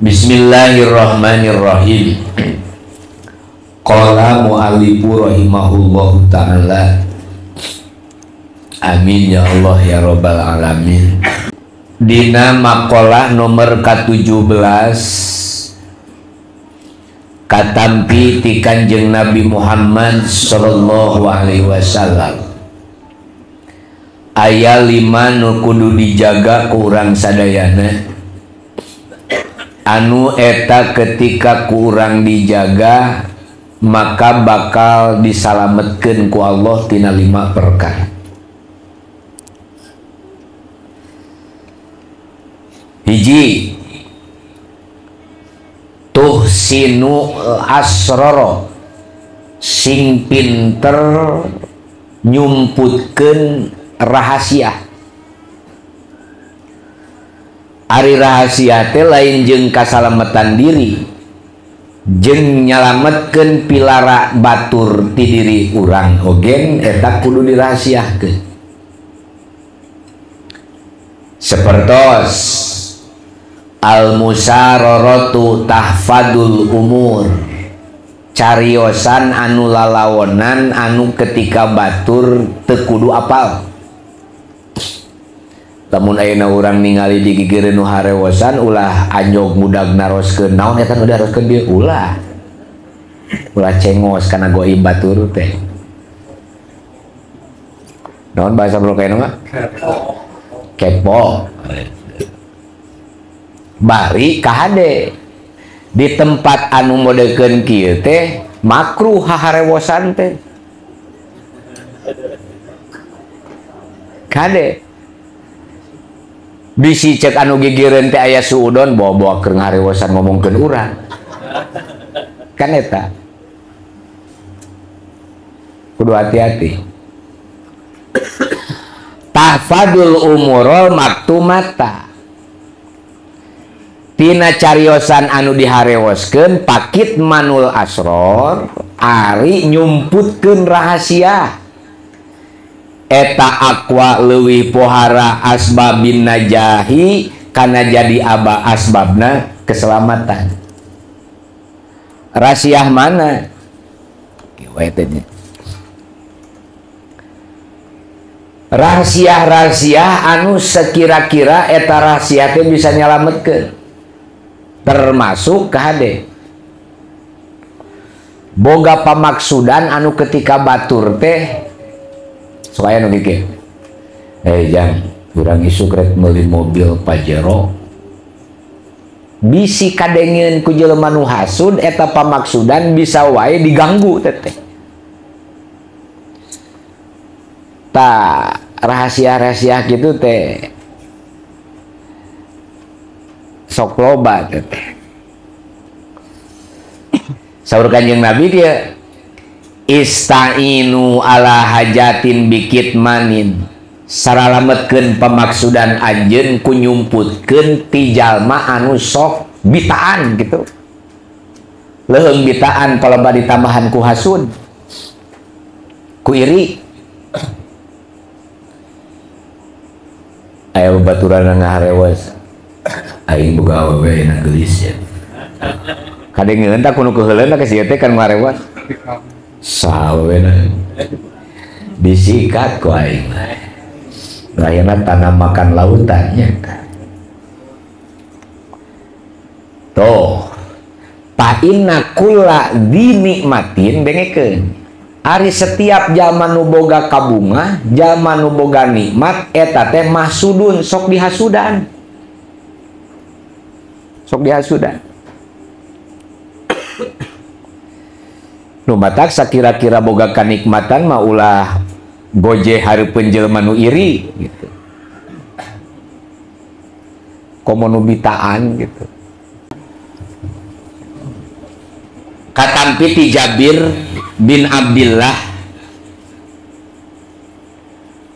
Bismillahirrahmanirrahim. Qala mu'allifu rahimahullahu ta'ala. Amin ya Allah ya rabbal alamin. Dina maqalah nomor ke-17 katampi ti Kanjeng Nabi Muhammad sallallahu alaihi wasallam. Aya 5 nu kudu dijaga ku urang sadayana. Anu eta ketika kurang dijaga maka bakal disalametkeun ku Allah tina 5 perkara. Hiji, tuhsinu asroro, sing pinter nyumputkeun rahasia. Ari rahasia teh lain jeung kasalametan diri, jeung nyalametkeun pilara batur ti diri urang ogen eta kudu dirahasiakeun. Sapertos al musararatu tahfadul umur, cariosan anu lalawonan anu ketika batur teu kudu apal. Lamun ayeuna urang ningali di gigireun nu harewosan ulah anjog mudag naroskeun naon eta nu diharoskeun dieu, ulah. Ulah cengos kana goib batur teh. Naon bahasa Blok mah? Kepo. Bari kahade di tempat anu modekeun kieu teh makruh haharewosan teh. Kade bisi cek anu gigireun teh aya suudon bawa-bawa keur ngarewosan ngomongkeun urang. Kan eta kudu hati-hati. Tahfadul umurul maktumata, tina cariosan anu diharewoskeun pakit manul asror ari nyumputkeun rahasia. Eta aqua leuwih pohara asbabin najahi kana jadi aba asbabna keselamatan. Rahasia mana? Rahasia-rahasia anu sekira-kira eta rahasia teh bisa nyalametkeun, termasuk kahade boga pamaksudan anu ketika batur teh supaya nu mikir, jang urang isuk rek meuli mobil Pajero, bisi kadengeun ku jelema nu hasud eta pamaksudan bisa wae diganggu teteh. Ta rahasia-rahasia gitu teh sok loba teteh. Saur Kanjeng Nabi dia istainu ala hajatin bikitmanin, saralametkeun pamaksudan anjeun ku nyumputkeun ti jalma anu sok bitaan gitu. Leuheung bitaan palebah ditambahan ku hasud, ku iri. Aya babaturan ngaharewas aing boga awewe na geulis ya. Kadengeun tah kudu keuheuleun ka sieu teh kan ngaharewas. Sawena disikat ku aing. Ayeuna tanah makan lautannya. Tuh, fa inna kulla dzi nikmatin dengekeun. Ari setiap jalma nu boga kabunga, jalma nu boga nikmat eta teh mahsudun, sok dihasudan. Sok dihasudan. Nu matak sakira-kira boga kanikmatan mah ulah goje hareupeun jelema nu iri gitu. Komo nu bitaan gitu. Katampi ti Jabir bin Abdillah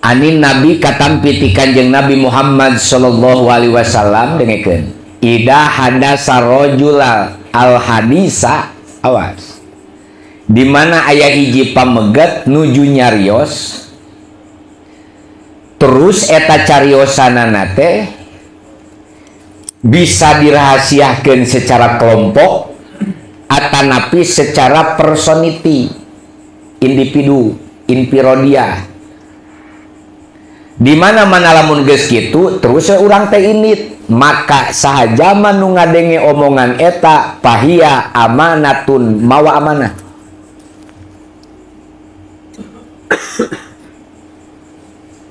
anin Nabi katampi ti Kanjeng Nabi Muhammad sallallahu alaihi wasallam dengekeun, ida hadasa rajulal al hadisa, awas, di mana aya hiji pameget nuju nyarios terus eta cariosanana teh Bisa dirahasiakeun secara kelompok atanapi secara personiti, individu, infirodia. Di mana-mana lamun geus kitu terus urang teh init, maka saha nu ngadenge omongan eta pahia amanatun mawa amanah.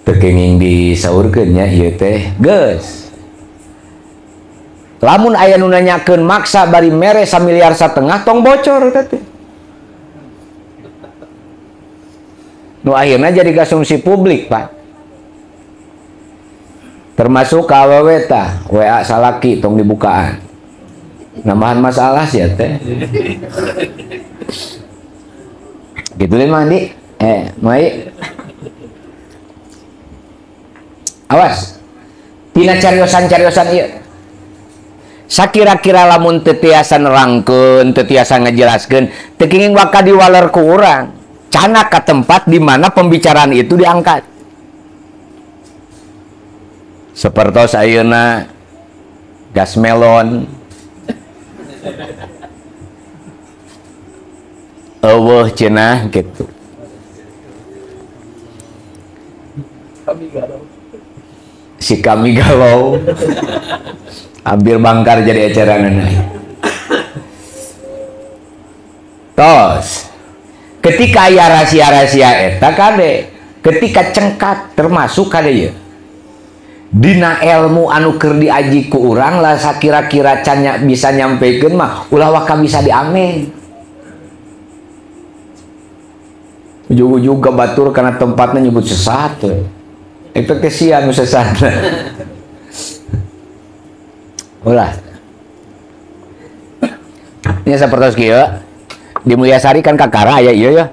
Teu kenging disaurkeun nya ieu teh geus. Lamun aya nu nanyakeun maksa bari mere 1,5 miliar tong bocor eta teh. Nu akhirna jadi konsumsi publik, Pak. Termasuk KWW tah, WA salaki tong dibukaan. Nambahan masalah sih ya teh. Gitu deh mandi. Mai. Awas. Tina cariosan-cariosan ieu. Sakira-kira lamun teu tiasa nerangkeun, teu tiasa ngajelaskeun, teu kenging waka diwaler ku urang. Cana ka tempat di mana pembicaraan itu diangkat. Sepertos ayeuna gas melon eueuh cenah gitu. Si kami galau. Hampir bangkar jadi eceranana. Tos. Ketika aya rahasia-rahasia eta kade, ketika cengkat termasuk kade ieu. Dina ilmu anu keur diaji ku urang lah sakira-kira can bisa nyampekeun mah ulah waka bisa diamen. Ujug-ujug ka batur kana tempatna nyebut sesat we. Efek teh sia nu sesat. Ulah. Nya sapertos kieu di Mulyasari kan kakara aya ieu ya.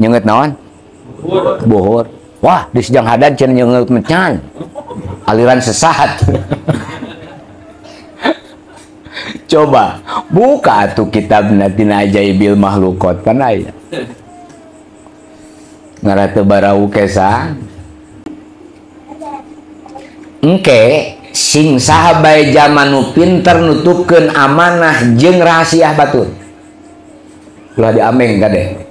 Nyeungeut naon? Buhur. Wah, di Sejang Hadad cenah nyeungeut mecan. Aliran sesat. Coba buka atuh kitab tina Ajaibil Makhluqat kan aya. Ngarah teu barau kesang. Engke sing saha bae jaman nu pinter nutupkeun amanah jeung rahasia batur. Ulah diameng kade.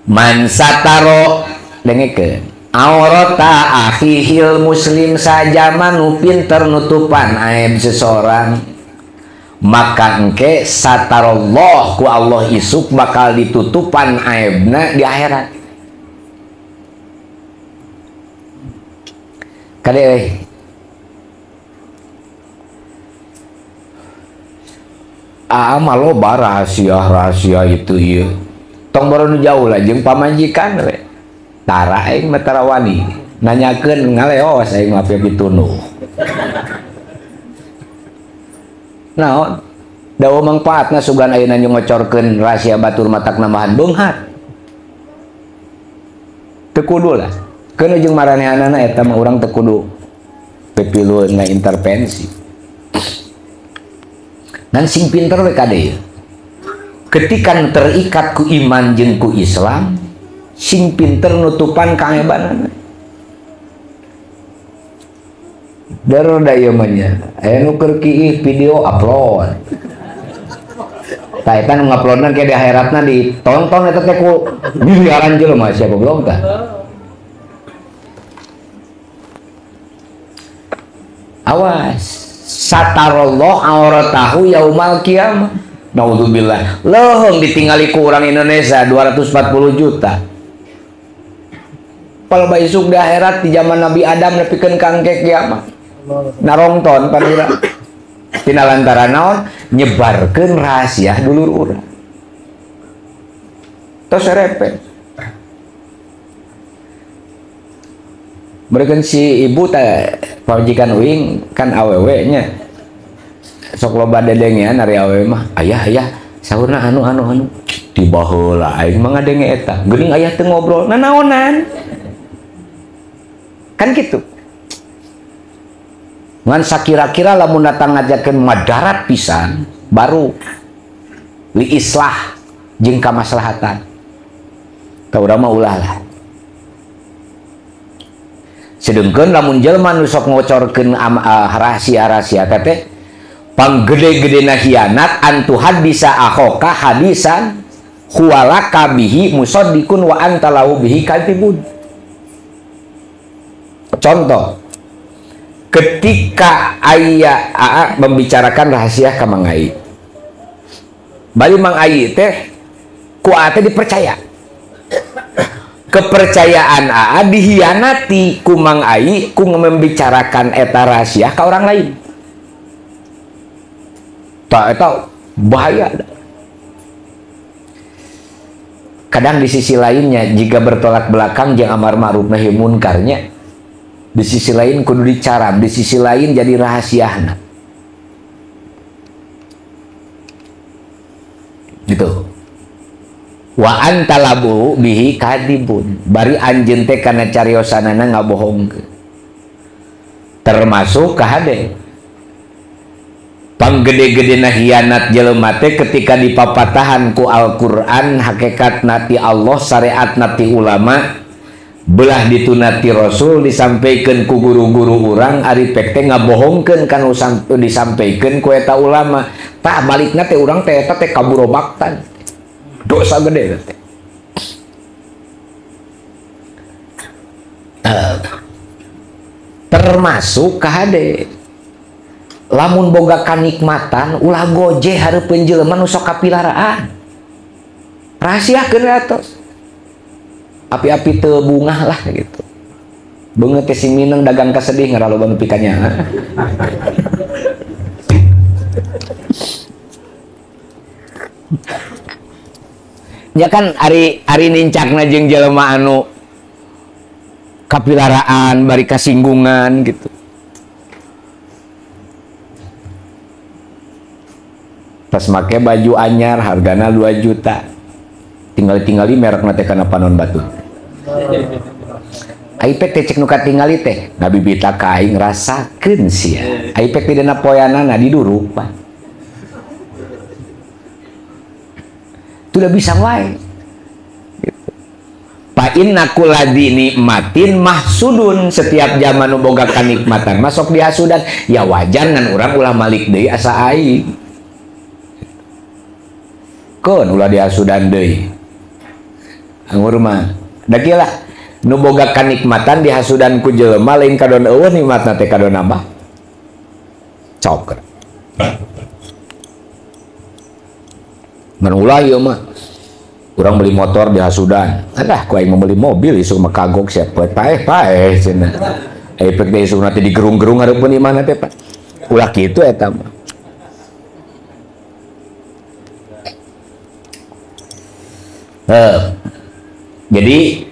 Man sataro dengekeun aurata akhihil muslim sajaman nu pinter nutupan aib seseorang, maka engke satarallah ku Allah isuk bakal ditutupan aibna di akhirat. Kade euy. Aa mah loba rahasia-rahasia itu ieu. Tong boro nu jauh lah jeung pamajikan we. Tara aing mah tara wani nanyakeun ngaleos aing mah pitunuh. Naon? Dawa mangpaatna sugan ayeuna ngocorkeun rahasia batur matak nambahan beunghar. Teu kudu lah. Keun jeung maranehanana eta mah urang teu kudu pipilu ngaintervensi. Ngan sing pinter we kade ieu. Ketika terikat ku iman jeung ku Islam, sing pinter nutupan kaebanana. Der da ieu mah nya. Aya nu keur kiih video upload. Tah eta nu nguploadna ke di akhiratna ditonton eta teh ku miliaran jelema sia goblok tah. Awas, satarallah auratahu yaumal qiyamah. Naudzubillah. Leuheung ditingali ku urang Indonesia 240 juta. Pal baisuk di akhirat di zaman Nabi Adam nepikeun ka engke kiamat. Narongton panura. Tina lantaran naon nyebarkeun rahasia dulur urang. Tos repet. Mereka si ibu teh pamajikan uing kan awewe nya. Sok loba dedengean ari awewe mah, ayah ayah saurna anu anu anu. Tiba heula aing mah ngadenge eta. Geuning ayah teu ngobrol, nanaonan. Kan gitu. Ngan sakira-kira lamun datang ngajakeun madarat pisan baru li islah jeung kamaslahatan. Ka urang mah ulah lah. Sedengkeun lamun jelema nu sok ngocorkeun rahasia-rahasia teh panggede-gedena hianat antu hadisa akhoka hadisan huwalaka bihi musaddiqun wa anta lahu bihi kadibun. Contoh, ketika aya aa membicarakan rahasia ka Mang Ai, bari Mang Ai teh ku aa teh dipercaya. Kepercayaan aa dihianati ku Mang Ai ku membicarakan eta rahasia ka orang lain. Tak eta bahaya. Kadang di sisi lainnya jika bertolak belakang jeung amar ma'ruf nahi munkarnya, di sisi lain kudu dicaram, di sisi lain jadi rahasiana. Gitu. Wa antalabu bihi kadibun. Bari anjeun teh kana cariosanana ngabohongkeun. Termasuk kahade. Panggede-gedena hianat jelema teh ketika dipapatahan ku Al-Qur'an, hakikat nati Allah, syariat nati ulama, belah ditunati Rasul, disampaikan ku guru-guru urang, ari pek teh ngabohongkeun kanu disampaikan ku eta ulama. Tah balikna teh urang teh eta teh kaburobaktan. Dosa gede teh. Termasuk kahade. Lamun boga kanikmatan ulah gojeh hareupeun jelema nu sok kapilaraan. Rahasiakeun atos. Api-api teu bungah lah gitu. Beungeut teh si mineng dagang kasedih ngaraloba nepi ka nya. Ya kan ari ari nincakna jeung jelema anu kapilaraan bari kasinggungan gitu. Pas make baju anyar hargana 2 juta. Tinggal-tinggali merekna teh kana panon batu. Ai pek teh cek nu katingali teh ngabibita ka aing rasakeun sia. Ai pek teh dina poeanana diduruk pan. Udah bisa wae. Gitu. Fa inna kulladzi nikmatin mahsudun, setiap zaman nu boga kanikmatan masuk dihasudan, ya wajar ngan urang ulah malik deui asa aing. Keun ulah dihasudan deui. Anggur mah da kieu lah nu boga kanikmatan dihasudan ku jelema lain kadon eueuh nikmatna teh kadon nambah. Cok. Ngan ulah ieu mah. Urang beli motor di hasudan. Alah ku aing membeli mobil isuk mah kagok sia paeh-paeh cenah. Efek teh isukna teh digerung-gerung hareupeun imahna teh Pak. Ulah kitu eta mah. Jadi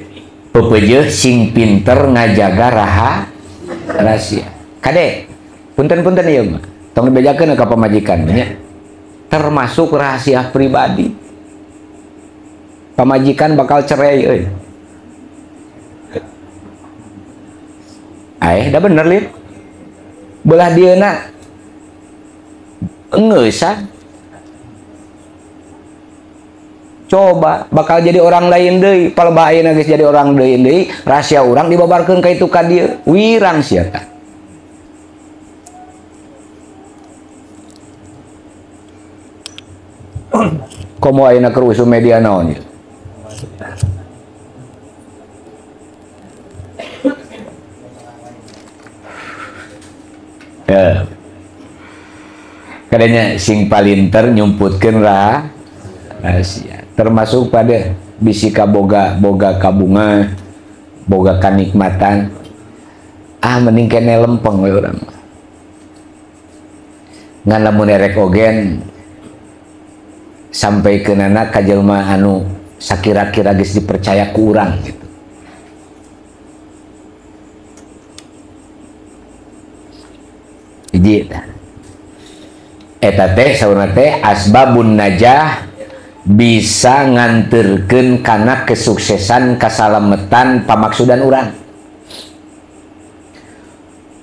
pepeujeuh sing pinter ngajaga rahasia. Kade, punten-punten ieu mah. Tong dibejakeun ka pamajikan nya. Termasuk rahasia pribadi. Pamajikan bakal cerai euy. Aeh, da bener lin. Belah dieuna engeusan. Coba bakal jadi orang lain deui, palebah ayeuna geus jadi orang deui deui, rahasia urang dibabarkeun ka itu ka dieu, wirang sia tah. Komo ayeuna keur usum media naon ieu? Ya. Kadanya sing palinter nyumputkeun rahasia. Termasuk pada bisi kaboga boga kabunga, boga kanikmatan. Ah mending kene lempeng we urang. Ngan lamun erek ogen sampai kenana ka jelema anu sakira-kira geus dipercaya ku urang gitu. Hiji tah. Eta teh saurna teh asbabun najah bisa nganterkeun kana kesuksesan kasalametan pamaksudan urang.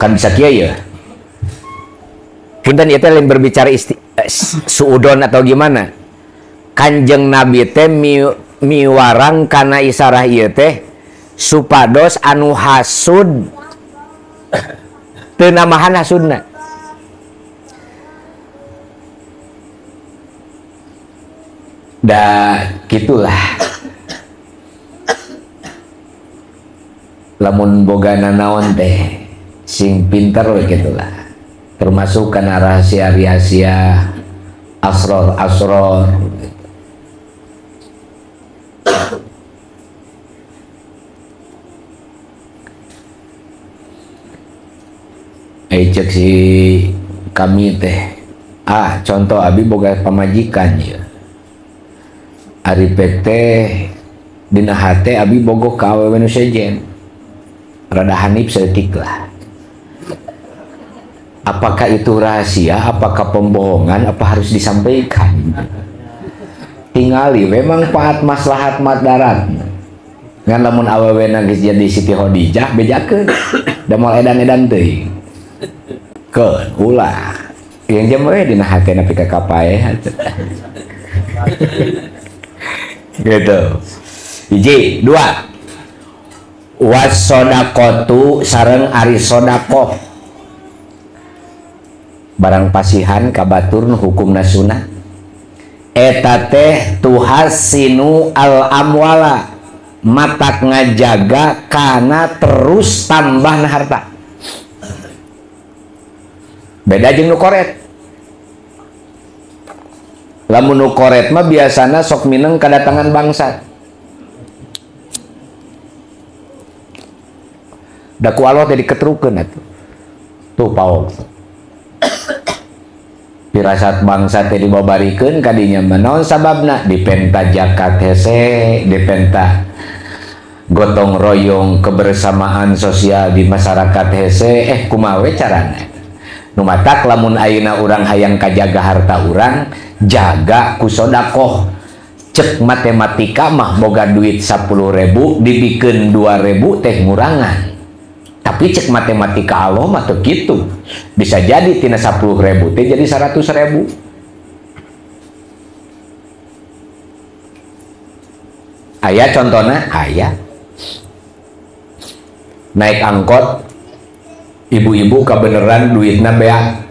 Kan bisa kieu ya. Punten ieu teh lain berbicara suudon atau gimana. Kanjeng Nabi teh miwarang kana isarah ieu teh supados anu hasud Teu nambahan hasudna. Da gitulah. Lamun boga nanaon teh sing pinter we gitulah. Termasuk kana rahasia-rahasia asror-asror gitu. Cek si kami teh, contoh abi boga pamajikan ya. Ari PT dina hate abi bogoh ka awewe nu sejen. Rada hanif saeutik lah. Apakah itu rahasia? Apakah pembohongan? Apa harus disampaikan? Tingali memang manfaat maslahat madarat. Ngan lamun awewe geus jadi Siti Khadijah bejakeun. Da moal edan-edan teuing. Keun ulah. Yang jam we dina hate nepi ka kapaeh. Gitu. Hiji, dua. Wasodaqatu sareng ari sodakoh. Barang pasihan ka batur nu hukumna sunah. Eta teh tuhasinu al amwala, matak ngajaga kana terus tambahna harta. Beda jeung nu koret. Lamun nu koret mah biasana sok mineng kadatangan bangsat. Da ku Allah teh diketrukeun atuh. Tuh paok. Pirasat bangsa teh dibabarikeun ka dinya mah naon sababna? Dipenta zakat hese, dipenta gotong royong kebersamaan sosial di masyarakat hese, kumaha we carana? Nu matak lamun ayeuna urang hayang kajaga harta urang, jaga ku sodakoh. Cek matematika mah boga duit 10.000 dibikeun 2.000 teh ngurangan. Tapi cek matematika Allah mah teu kitu. Bisa jadi tina 10.000 teh jadi 100.000. Aya contohna, aya. Naik angkot ibu-ibu kebeneran duitna beak.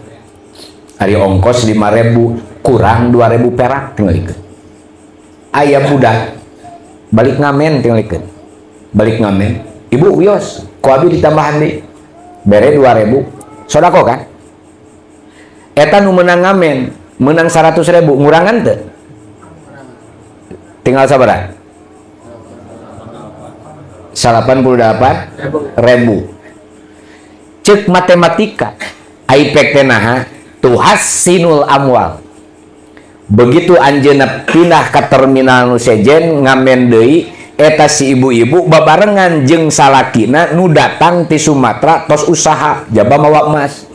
Ari ongkos 5.000 kurang 2.000 perak tinggalikeun. Aya budak balik ngamen tinggalikeun. Balik ngamen. Ibu wios, ku abi ditambahan deui. Bere 2.000. Sodako kan? Eta nu meunang ngamen, meunang 100.000, ngurangan teu? Tinggal sabaraha? 88.000. Cek matematika aipek teh naha tuhassinul amwal. Begitu anjeunna pindah ka terminal nu sejen ngamen deui, eta si ibu-ibu babarengan jeung salakina nu datang ti Sumatera tos usaha jaba mawa emas.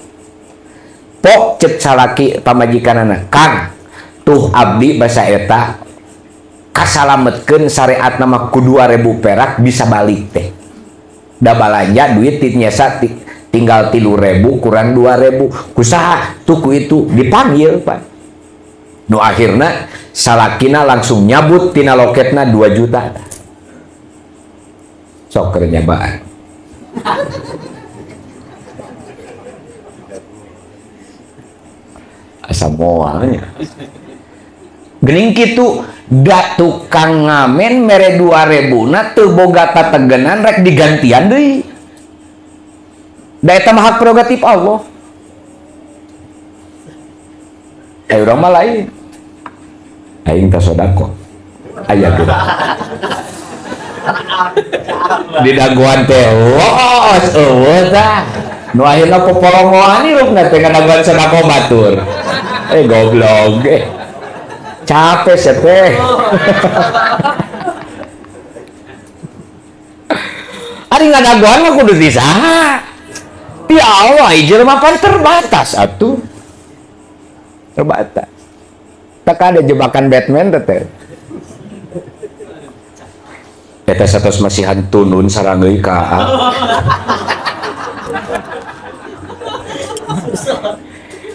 Pok cek salaki pamajikanana, Kang, tuh abdi basa eta kasalametkeun syariatna mah ku 2.000 perak bisa balik teh. Da balanja duit ti nyesa tinggal 3.000 kurang 2.000 kusaha tuku itu dipanggil Pak. Nu akhirna salakina langsung nyabut tina loketna 2 juta. Sok keur nyabaan. Asa moalnya. Geuning kitu da tukang ngamen mere 2.000 na teu boga tategenan rek digantian deui. Da eta mah hak prerogatif Allah. Urang mah lain. Aing teh sodako. Aya geura. Di daguan teh los eueuh tah. Nu akhirna popolongoan hirupna teh ngadaguan sodako batur. Goblok Capek sih teh. Ari ngadaguan mah kudu di saha? Ya Allah, jelema pan terbatas atuh. Terbatas. Tak ada jebakan Batman teh. Eta satos masihan tunun sarangeuy ka.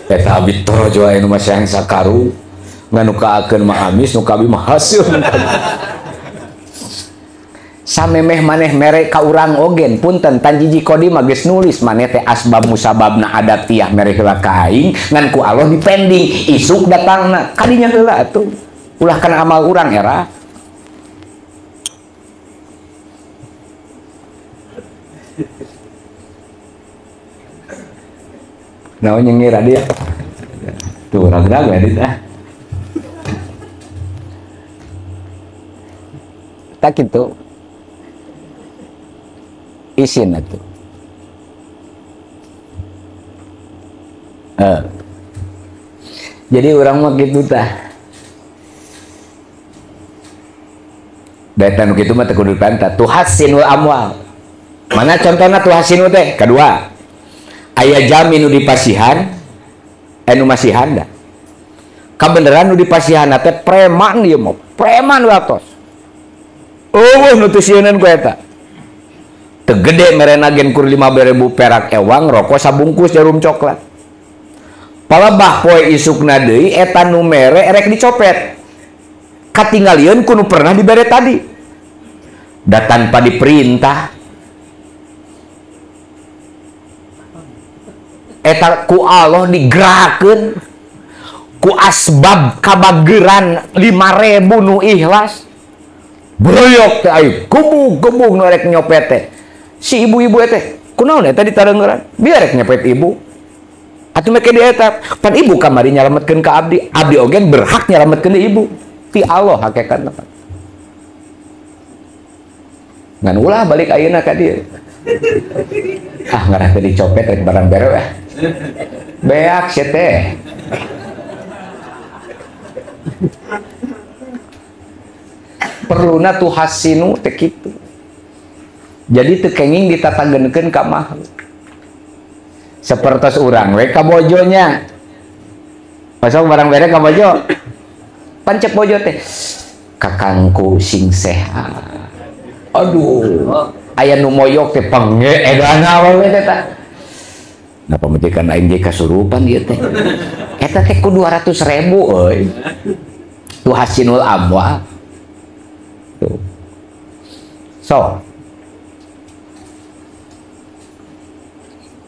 Eta abi torojo anu masihan sakaru ngan nu kaakeun mah amis nu ka abi mah hasil. Samemeh maneh mere ka urang ogen punten tanjiji kodi mah geus nulis maneh teh asbab musababna adatiah mere heula ka aing ngan ku Allah dipending isuk datangna kadinya heula atuh ulah kana amal urang era. Naon nyengir dia tuh ragrag we dit ah tak kitu isin atuh. Jadi urang mah kitu tah. Da eta nu kitu mah teu kudu dipantah. Tuhassinul amwal. Mana contohna tuhassinu teh? Kadua. Aya jami nu dipasihan nu masihan da. Kabeneran nu dipasihan teh preman ieu mah, preman watos. Eueuh nu teu sieuneun ku eta. Teu gede merena gen kur 5.000 perak ewang rokok sabungkus jarum coklat. Palebah poe isukna deui eta nu mere erek dicopet. Katinggalieun ku nu pernah dibere tadi. Da tanpa diperintah. Eta ku Allah digerakeun ku asbab kabageran 5.000 nu ikhlas. Broyok teh ayo gebug-gebug nu erek nyopet teh. Si ibu-ibu teh kunaon eta ditarenggeran biar rek nyepet ibu atuh make di eta pan ibu kamari nyalametkeun ka abdi, abdi oge berhak nyalametkeun ibu ti Allah hakikatna ngan ulah balik ayeuna ka dieu ah ngarah teh dicopet rek barang bere ah beak sia teh perluna tuh hasinu teh kitu. Jadi teu kenging ditatagenkeun ka makhluk. Sapertos urang we ka bojonya. Pasal barang bere ka bojo. Pancek bojo teh kakangku sing sehat. Aduh, aya nu moyok teh penge edana we teh tah. Nah pametikan aing ge kasurupan ieu teh. Eta teh ku 200.000 euy. Tuh hasinul amwal. Tuh. So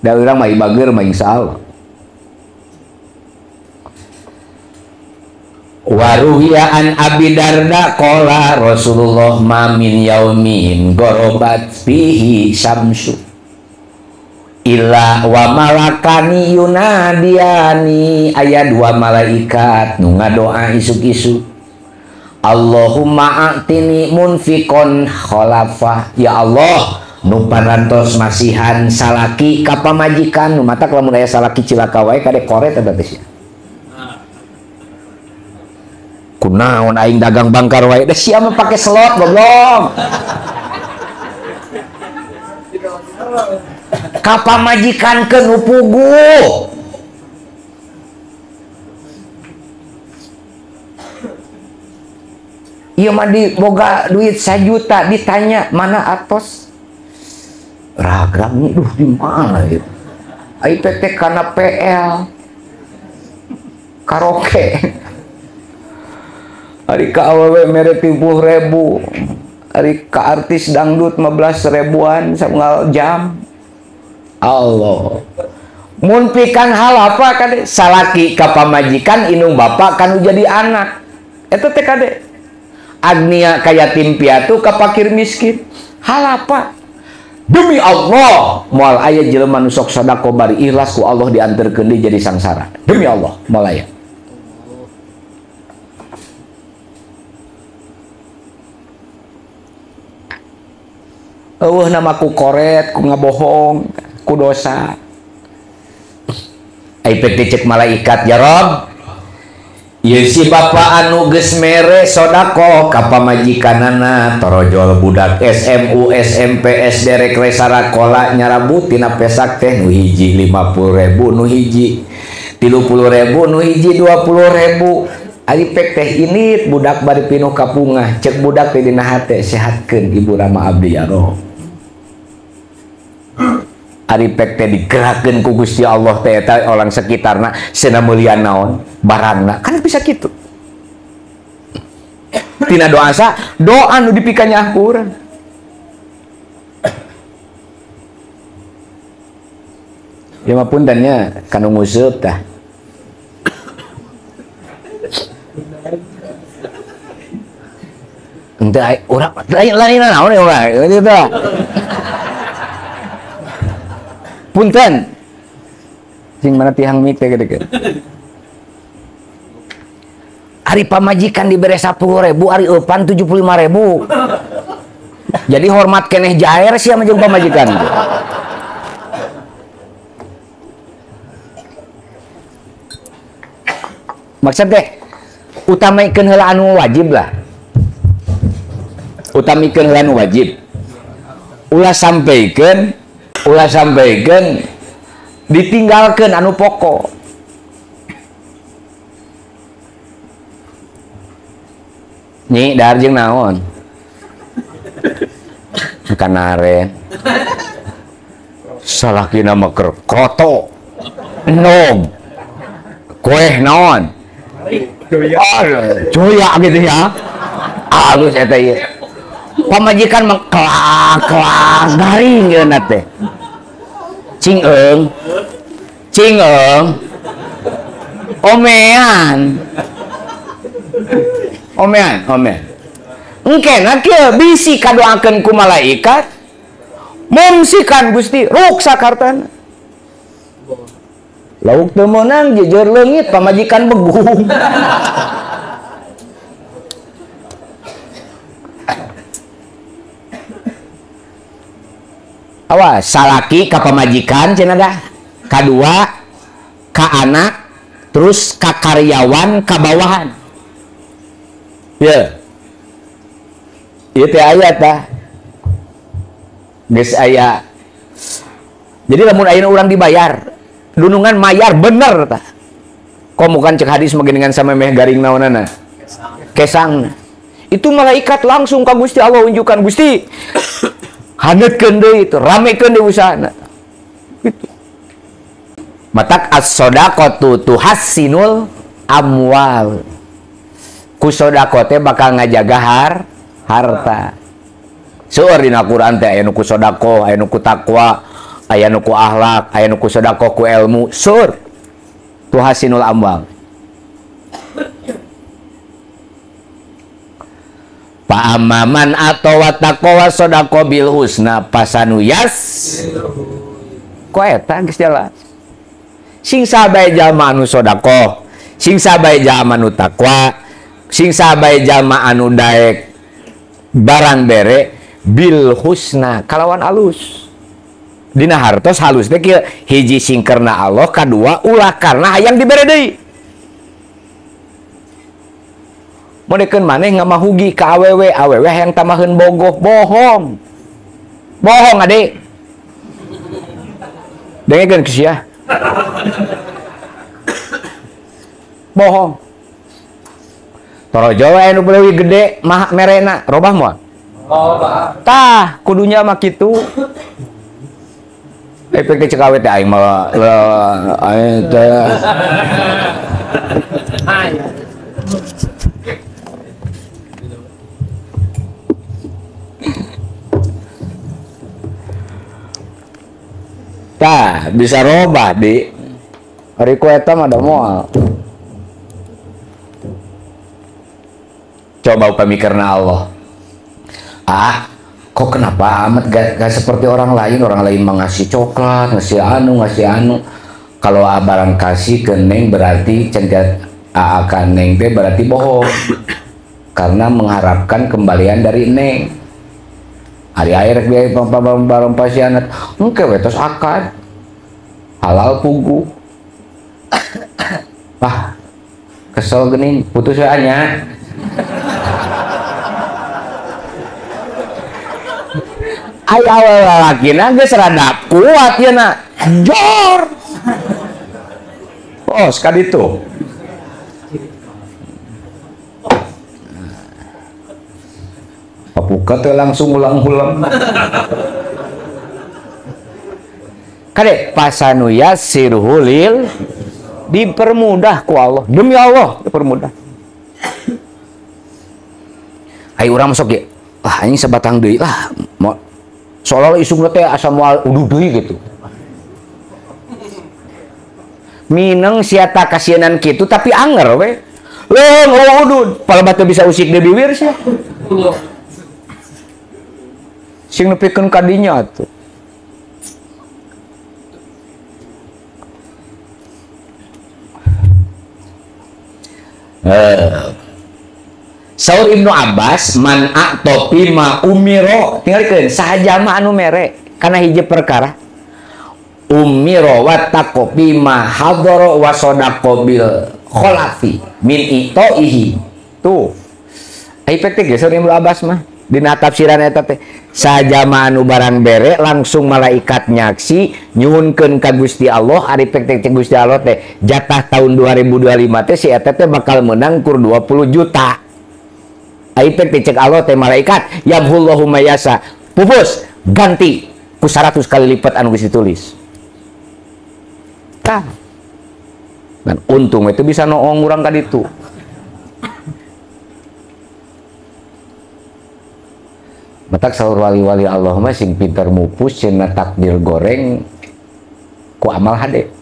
da urang mah bager mah insyaallah. Waruhiya an Abi Darda qala Rasulullah ma min yaumin gorobat fihi syamsu illa wa malakani yunadiani, aya dua malaikat nu ngadoa isuk-isuk. Allahumma a'tini munfikon khalafah, ya Allah nu parantos masihan salaki ka pamajikan nu matak lamun aya salaki cilaka wae kade koret eta teh sia. Kunaon aing dagang bangkar wae da sia mah pake slot goblok. Ka pamajikan ke nu puguh. Ieu mah di boga duit 1 juta ditanya mana atos. Ragram nih, duh di mana gitu. Ai PT kana PL karaoke. Ari ka awewe mere 30.000, ari ka artis dangdut 15 ribuan sabunggal jam. Allah. Mun pikan hal apa kade salaki ka pamajikan indung bapak kanu jadi anak. Eta teh kade. Agnia ka yatim piatu ka fakir miskin. Hal apa? Demi Allah, moal aya jelema nu sok sedekah bari ikhlas ku Allah dianterkeun deui jadi sangsara. Demi Allah, moal aya. Eueuh nama ku koret, ku ngabohong, ku dosa. Ai pek cek malaikat, ya Rob. Ieu si bapa anu geus mere sedekah ka pamajikanana torojol budak SMU SMP SD rek sarakola nyarabut tina pesak teh nu hiji 50.000 nu hiji 30.000 nu hiji 20.000. Ari pek teh ini budak bari pinuh kapungah cek budak teh dina hate sehatkeun ibu rama abdi ya Rob. Ari pek teh digerakkeun ku Gusti Allah teh eta orang sekitarna cenah meulian naon barangna kan bisa kitu. Tina doa sa doa nu dipikanyaah ku urang. Ya mah puntennya kanu nguseup tah. Henteu urang lain naon urang kitu tah. Punten. Sing mana tihang mik teh gede. Ari pamajikan dibere 10.000, ari eupan 75.000. Jadi hormat keneh jair sia mah jeung pamajikan. Maksud teh utamaikeun heula anu wajib lah. Utamaikeun heula anu wajib. Ulah sampaikeun ditinggalkeun anu pokok. Nyi dahar jeung naon? Kanaren. Salakina mah keur kroto. Enog. Kueh naon? Joya gitu ya. Halus eta ieu. Pamajikan mah kelak-kelak garing yeuna teh. Cingeung. Cingeung. Omean. Omean, omean. Engkena kieu bisi kadoakeun ku malaikat. Mumsikan Gusti ruksak hartana. Lauk teu meunang jejer leungit pamajikan begung. Awas, salaki ka pamajikan cenah dah. Kadua ka anak, terus ka karyawan, ka bawahan. Ye. Ieu teh aya tah. Geus aya. Jadi lamun ayeuna urang dibayar, dunungan mayar bener tah. Komo kan cek hadis mah geuningan samemeh garing naonana? Kesang. Itu malaikat langsung ka Gusti Allah unjukan, Gusti. Haneutkeun deui itu, ramekeun deui usahana. Gitu. Matak as-shadaqatu tuhassinul amwal. Ku sedekah teh bakal ngajaga harta. Seueur dina Quran teh aya nu ku sedekah, aya nu ku takwa, aya nu ku akhlak, aya nu ku sedekah ku ilmu. Seueur tuhasinul amwal. Fa amman atau taqwa sadaqa bil husna pasanuyas. Ku eta geus jelas. Sing sabae jalma anu sedekah, sing sabae jalma anu takwa, sing sabae jalma anu daek barang bere bil husna kalawan alus. Dina hartos halus teh kieu, hiji sing karena Allah, kadua ulah karena hayang dibere deui. Modekeun maneh ngamahugi ka awewe, awewe hayang tambaheun bogoh, bohong. Bohong ade. Dengekeun ku sia. Bohong. Torojo we anu leuwih gede mah merena, robah moal? Robah. Tah, kudunya mah kitu. Efek cek awe teh aing mah aing teh. Tah, bisa robah di. Ari ku eta mah da moal. Coba upami karena Allah. Ah, kok kenapa amat gak seperti orang lain? Orang lain mah ngasih coklat, ngasih anu, ngasih anu. Kalau barang kasih ke neng berarti cengat akan neng teh berarti bohong. Karena mengharapkan kembalian dari neng. Ari air biaya barang pasianat. Engke we tos akad. Halal pugu. Wah, kesel geuning, putus we nya. Ay awal lalakina geus rada kuat ya na. Jor. Oh, sekali itu. Papuka teh langsung ulang-ulang. Kade pasanuya sirhulil dipermudah ku Allah. Demi Allah dipermudah. Ai urang masuk ge. Ah anjing sabatang deui lah. Seolah-olah isungna teh asa moal uduh deui gitu. Mineng sia ta kasienan kitu tapi anger we. Leung udud, palebah teu bisa usik di bibir sia. Sing nepikeun ka dinya atuh. Saur Ibnu Abbas man a'topi ma umiro tinggalikeun saha jalma anu mere kana hiji perkara umiro wa taqopi ma hadara wa sadaqa bil kholafi min itoihi tuh ai pek teh geus Ibnu Abbas mah dina tafsiran eta teh saha jalma anu barang bere langsung malaikat nyaksi nyuhunkeun ka Gusti Allah ari pek teh Gusti Allah teh jatah tahun 2025 teh si eta teh bakal menang kur 20 juta. Ai pek teh cek Allah teh malaikat yamhullahu mayasa pupus ganti ku 100 kali lipat anu geus ditulis. Tah. Dan untung itu bisa noong urang ka ditu. Matak saur wali-wali Allah mah sing pinter mupus cenah takdir goreng ku amal hade.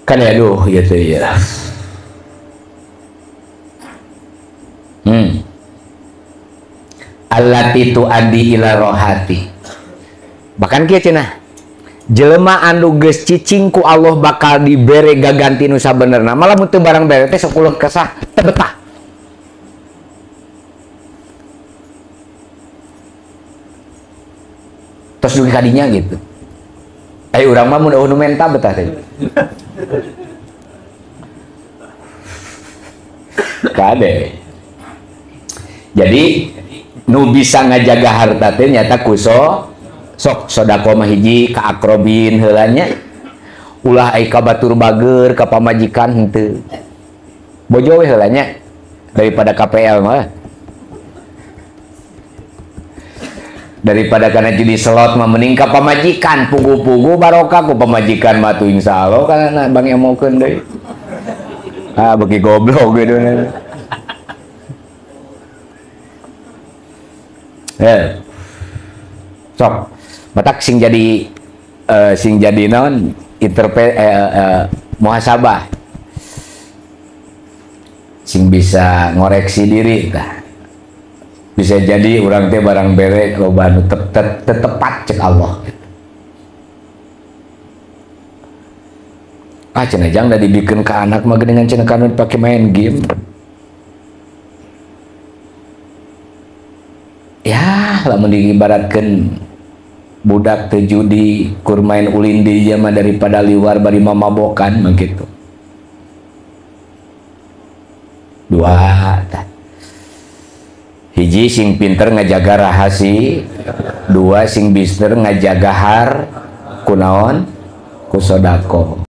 Kan aduh gitu ya. Allati tuaddi ila rohati. Bahkan kieu cenah jelema anu geus cicing ku Allah bakal dibere gaganti nu sabenerna. Malah mun teu barang bere teh sok ulah kesah teu betah. Tos dugi ka dinya gitu. Ai urang mah mun eueuh nu menta betah teh. Kade. Jadi nu bisa ngajaga harta teh nyata ku sok sodako mah hiji ka akrobin heula nya. Ulah ai ka batur bager ka pamajikan henteu. Bojo we heula nya daripada KPL mah. Daripada kana jadi slot mah mending ka pamajikan pugu-pugu barokah ku pamajikan mah tuh insyaallah kana bang emokeun deui. Ah beki goblok gitu. Sok matak sing jadi naon muhasabah sing bisa ngoreksi diri tah. Bisa jadi urang teh barang bere loba nu tetepat cek Allah. Ah cenah jang da dibikeun ka anak mah geuningan cenah kanu dipake main game. Ya lamun diibaratkeun budak teu judi kur main ulin di mah daripada liwar bari mamabokan mah kitu. Dua tah. Hiji sing pinter ngajaga rahasi, dua sing bister ngajaga har kunaon ku sodako.